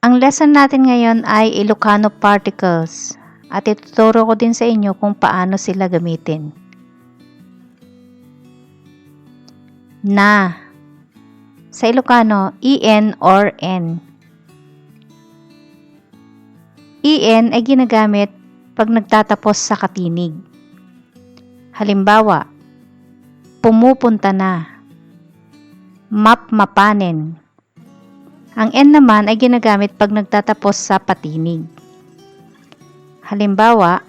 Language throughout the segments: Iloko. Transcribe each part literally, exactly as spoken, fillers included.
Ang lesson natin ngayon ay Ilocano particles at ituturo ko din sa inyo kung paano sila gamitin. Na. Sa Ilocano, E N or N. E N ay ginagamit pag nagtatapos sa katinig. Halimbawa, pumupunta na, mapmapanen. Ang N naman ay ginagamit pag nagtatapos sa patinig. Halimbawa,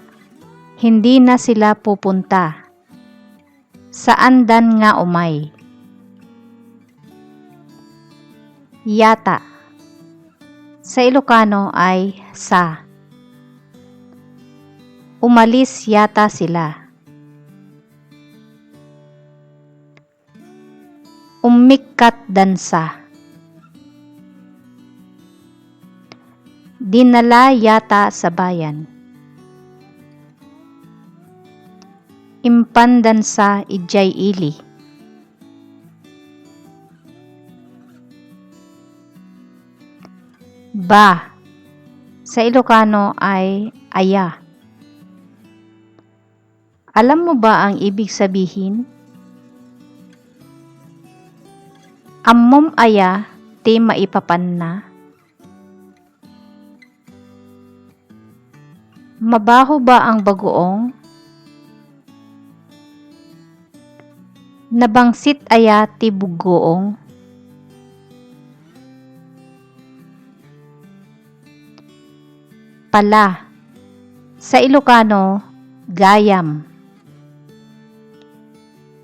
hindi na sila pupunta. Saandan nga umay. Yata. Sa Ilocano ay sa. Umalis yata sila. Ummikkat dansa. Dinala yata sa bayan. Impandansa idiay ili. Ba. Sa Ilocano ay aya. Alam mo ba ang ibig sabihin? Ammom aya ti maipapanna? Mabaho ba ang bagoong? Nabangsit aya ti buggoong? Pala. Sa Ilocano, gayam.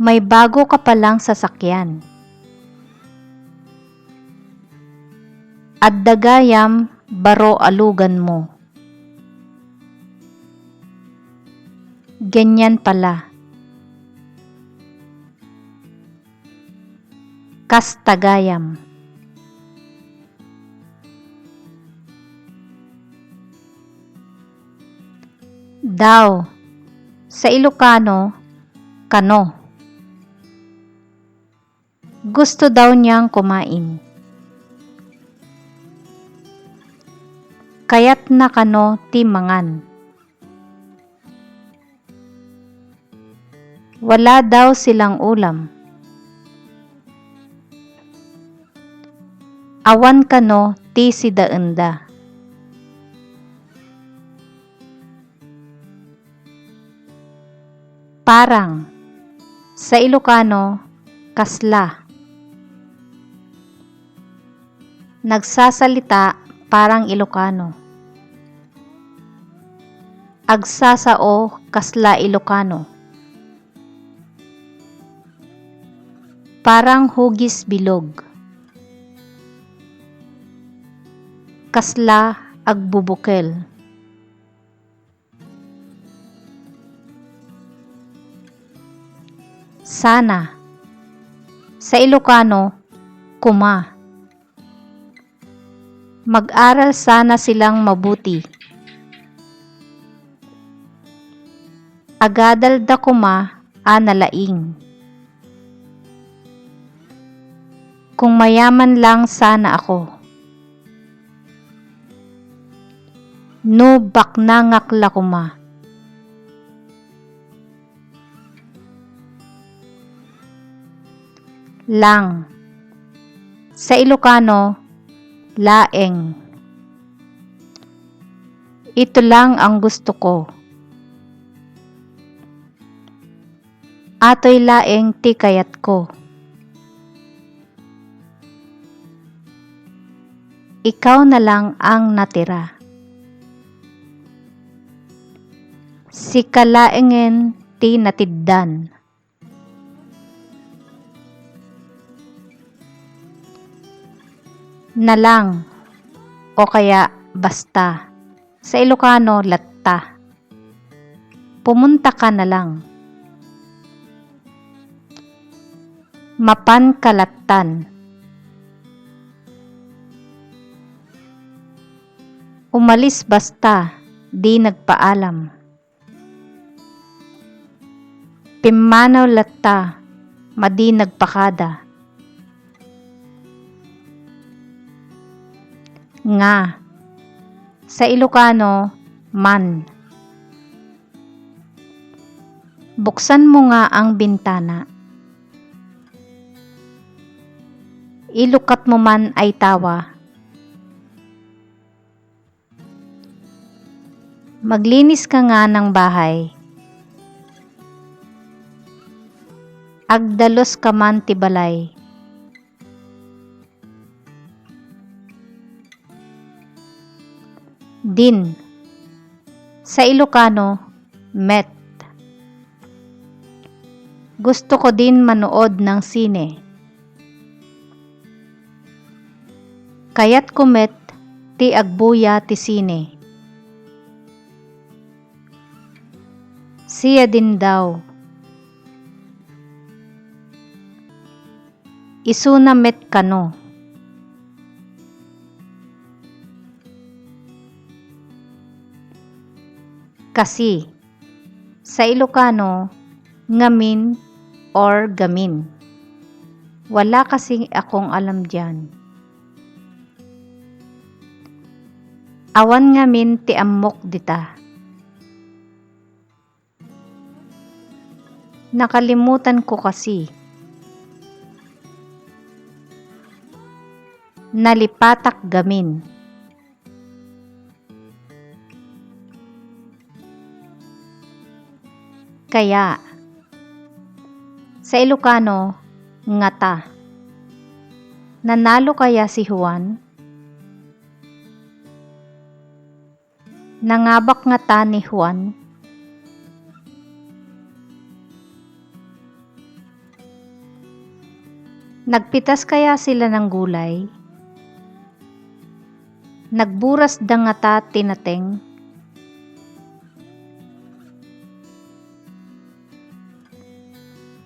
May bago ka palang sasakyan. Adda gayam baro a luganmo. Ganyan pala. Kasta gayam. Daw. Sa Ilocano, kano. Gusto daw niyang kumain. Kayatna kano ti mangan. Wala daw silang ulam. Awan kano ti sidaenda. Parang. Sa Ilocano, kasla. Nagsasalita parang Ilocano. Agsasao kasla Ilocano. Parang hugis bilog. Kasla agbubukel. Sana. Sa Ilocano, kuma. Mag-aral sana silang mabuti. Agadalda kuma a nalaing. Kung mayaman lang sana ako. No baknangak la koma. Lang. Sa Ilocano, laeng. Ito lang ang gusto ko. Atoy laeng ti kayatko. Ikaw na lang ang natira. Sika laengen ti natiddan. Na lang, o kaya basta. Sa Ilocano, latta. Pumunta ka na lang. Mapan ka lattan. Umalis basta, di nagpaalam. Pimmanaw latta, madi nagpakada. Nga. Sa Ilocano, man. Buksanmo nga ang bintana. Ilukatmo man ay tawa. Maglinis ka nga nang bahay. Agdalus ka man ti balay. Din. Sa Ilocano, met. Gusto ko din manuod ng sine. Kayat ko met ti agbuya ti sine. Siya din daw. Isuna met kano. Kasi, sa Ilocano, ngamin or gamin. Wala kasi akong alam diyan. Awan ngamin ti ammok dita. Nakalimutan ko kasi. Nalipatak gamin. Kaya, sa Ilocano, ngata. Nanalo kaya si Juan? Nangabak ngata ni Juan? Nagpitas kaya sila ng gulay? Nagburasda ngata ti nateng?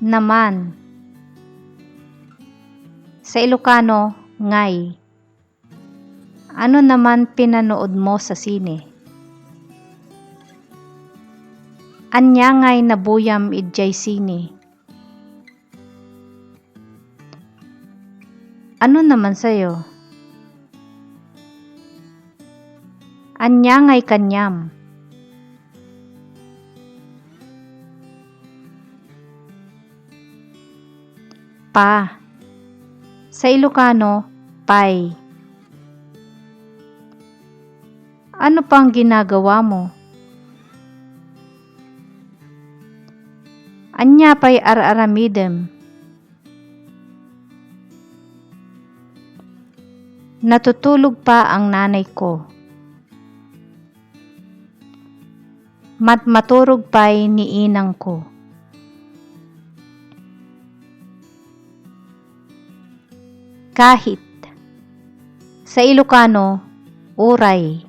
Naman. Sa Ilocano, ngay. Ano naman pinanuod mo sa sine? Ania ngay nabuyam idiay sine? Ano naman sayo? Ania ngay kaniam? Pa. Sa Ilocano, pay. Ano pang ginagawa mo? Ania pay ar-aramidem? Natutulog pa ang nanay ko. Matmaturog pay ni inang ko. Kahit. Sa Ilocano, uray.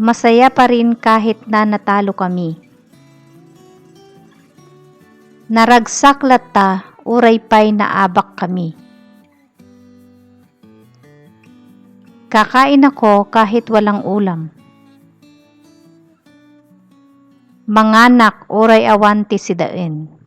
Masaya pa rin kahit na natalo kami. Naragsak latta, uray pay naabak kami. Kakain ako kahit walang ulam. Manganak uray awan ti sidaen.